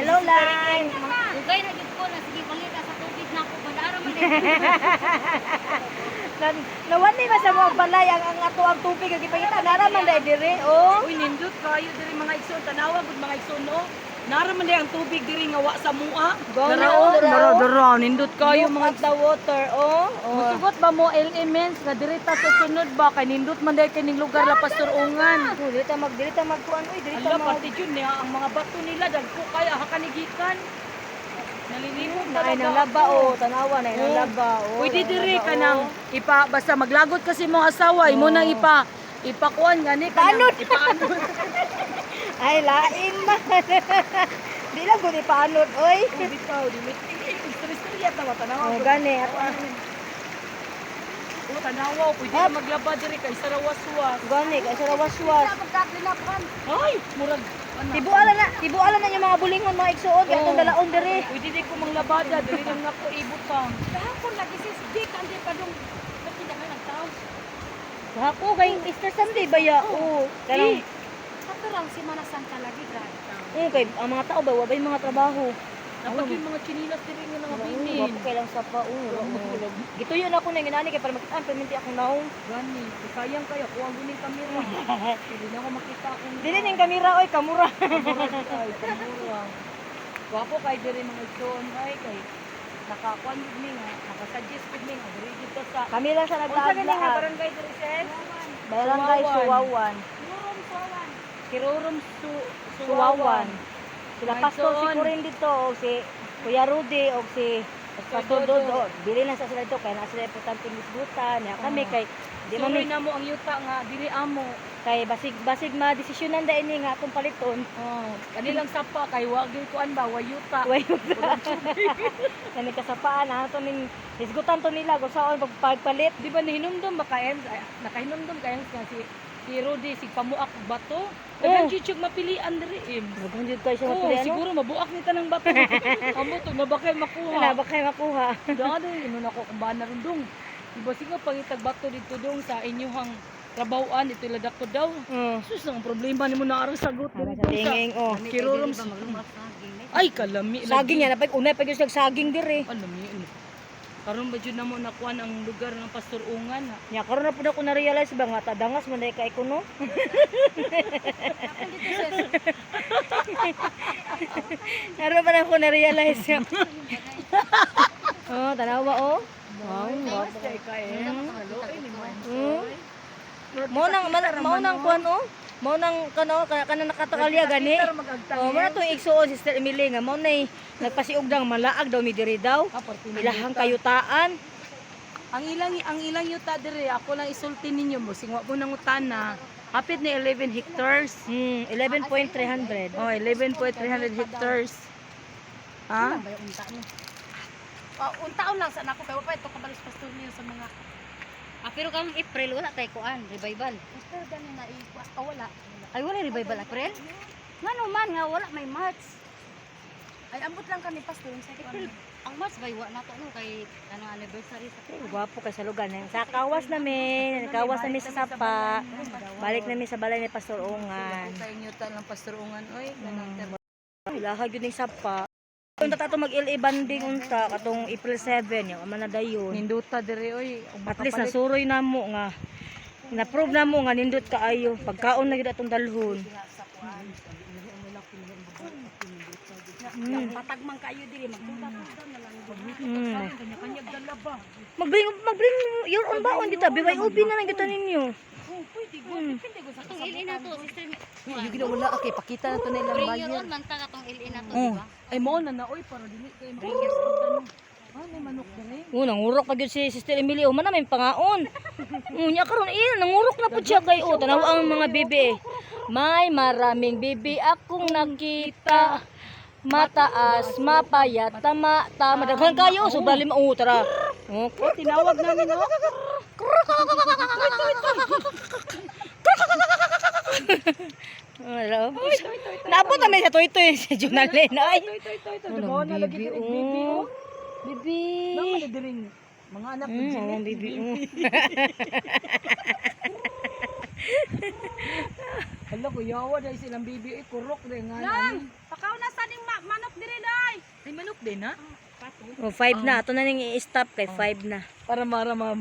Hello, Lai. Ugay na jud ko na sige balita sa tubig na ako badara man Nawani ba sa mga balay ang ato ang tubig ang ipakita naraman dai dire oh. Uy, nindot kayo diri mga igsoon, tanawa gud mga igsoon no. Naraman dai ang tubig diri nga wa sa mua. Dara, nindot kayo Look mga at the water oh. Musugot ba mo elements nga diri ta sa sunod ba kay nindot man dai kining lugar la Pasturungan. Dili ta magkuan oy, dili ta Ala pati jud niya ang mga bato nila dagko kay hakanigikan. Nalilimot Ay nang laba oh, tanawa na nang laba oh. Pwede nang diri laba, ka nang ipa basta maglagot kasi mo asawa imo nang ipakuan gani ka nang ipaanod. Ay lain man. Di lang gud ipaanod oy. Bitaw dili. Istorya ta tanawa. Oh gani at Oh tanawa pwede ka maglaba diri kay sarawaswas. gani kay sa waswas. Ay murag Tibualan na yung mga bulingon mga igsuon kay atong dalaon diri. pwede di ko manglabada diri lang nako ibutang. Kahapon lagi sis di kandi pa dong natindahan ng tao. Hako kay Easter Sunday ba ya? Oo. Kanang Katurang si Mana Santa lagi grabe. kay ang mga tao ba wa bay mga trabaho. Napag yung mga chinilas diri nga nga Wa binin. po kay lang sa pa Gituyon ako na ginani kay para makitaan perminti ako naong. Gani, sayang kaya ko ang guning kamera. Hindi na ako makita akong Dili ning kamera oy, kamura. ay kamura. Wapo kay diri mga igsoon ay kay nakakuan gid mi nga, nakasuggest gid mi nga diri dito sa Kamera sa unsa gani nga naglaag. barangay diri sis? Barangay Suwawan. Kirorom Suwawan. Sila Ay, pastor si son. Corin dito o si Kuya Rudy o si Pastor Dodo. Dili na sa sila dito kay na sila importante misbutan. Ya kami kay di man Di mi na mo ang yuta nga diri amo. kay basig ma-desisyonan da ini nga atong paliton. Oh, kanilang sapa kay wa gyud kuan ba wayuta. Way kani kasapaan ato ning hisgutan to nila kung saan pagpalit. Di ba nahinumdum ba kaen? Nakahinumdum kayo nga si Rudy si pamuak og bato. Dagan chichug mapilian diri im. Dagan jud kay siya Oh, mapili ano. siguro mabuak ni tanang bato. Amo to mabakay makuha. Wala ba kay makuha? Dagan din ino nako kung ba narundong. Diba sige pangitag bato dito dong sa inyong trabahoan dito ladak ko daw. Sus ang problema nimo na aras sagot Para diri sa dong sa tinging oh. Kirorom ay kalami Saging yan, unay pa yung saging diri. Kalami. Karon ba jud namo nakuan ang lugar ng Pasturungan? Nya karon na pud ako na-realize ba nga tadangas man dai kay kuno. Karon pa na ako na-realize. Oh, tanawa oh. Wow, Kay kaen. Hello, ni mo. Mo nang kuan oh. Mo nang kano kana nakatakalya gani. Oh, mo na to igsuon Sister Emily nga mo nay nagpasiugdang malaag daw mi diri daw. Ilahang kayutaan. Ang ilang yuta diri ako lang isulti ninyo mo singwa mo nang utana. Hapit ni 11 hectares. 11.300. Oh, 11.300 hectares. Ha? Untaon lang sa nako kay wa pa ito kabalis pastor niyo sa mga Pero kang April wala tay kuan, revival. pastor gani na wala. Ay wala revival April? Ngano man nga wala may March. Ay ambot lang kami pastor sa April ang March bay wa nato no kay ano anniversary sa April. Gwapo kay sa lugar na. Sa kawas namin, nakawas namin sa sapa. Balik namin sa balay ni Pastor Ungan. Kay yuta lang Pasturungan oy. Kanang Ilahag yun yung sapa. Kung tato mag-LA banding unta katong April 7 yung ama na dayon. ninduta diri oy. At least nasuroy na mo nga. Na-prove na mo nga nindot kaayo. Pagkaon na gid atong dalhon. patagmang kayo diri magpunta-punta na lang. Kanya-kanya dala ba? Magbring your own baon dito. BYOB na lang dito ninyo. Oh, pwede go. Depende go sa Atong ili na to sister. Yung ginawa okay pakita na to na ilang Bring your bayan. own man ta atong ili na to, Oh. di ba? Ay mo na oy para dili kay bringers ko tanong. May manok diri. Nangurok pa gyud si Sister Emily. O man na may pangaon. Nya karon nangurok na pud siya kay tanaw ang mga bibi. May maraming bibi akong nakita. Mataas, mapayat, tama, daghan kayo sobra lima tara. Okay. Tinawag namin no. Hello. Naabot namin sa toy-toy si Junalyn. Ay. Ito. Dumawa na lagi diri bibi oh. Bibi. Naman na diri mga anak ko diri. Ang bibi. Hala ko yawa dahil silang bibi ay kurok rin nga Lang, pakaw na sa ning manok diri din ha? O 5 na. Ato na ning i-stop kay 5 na. Para marama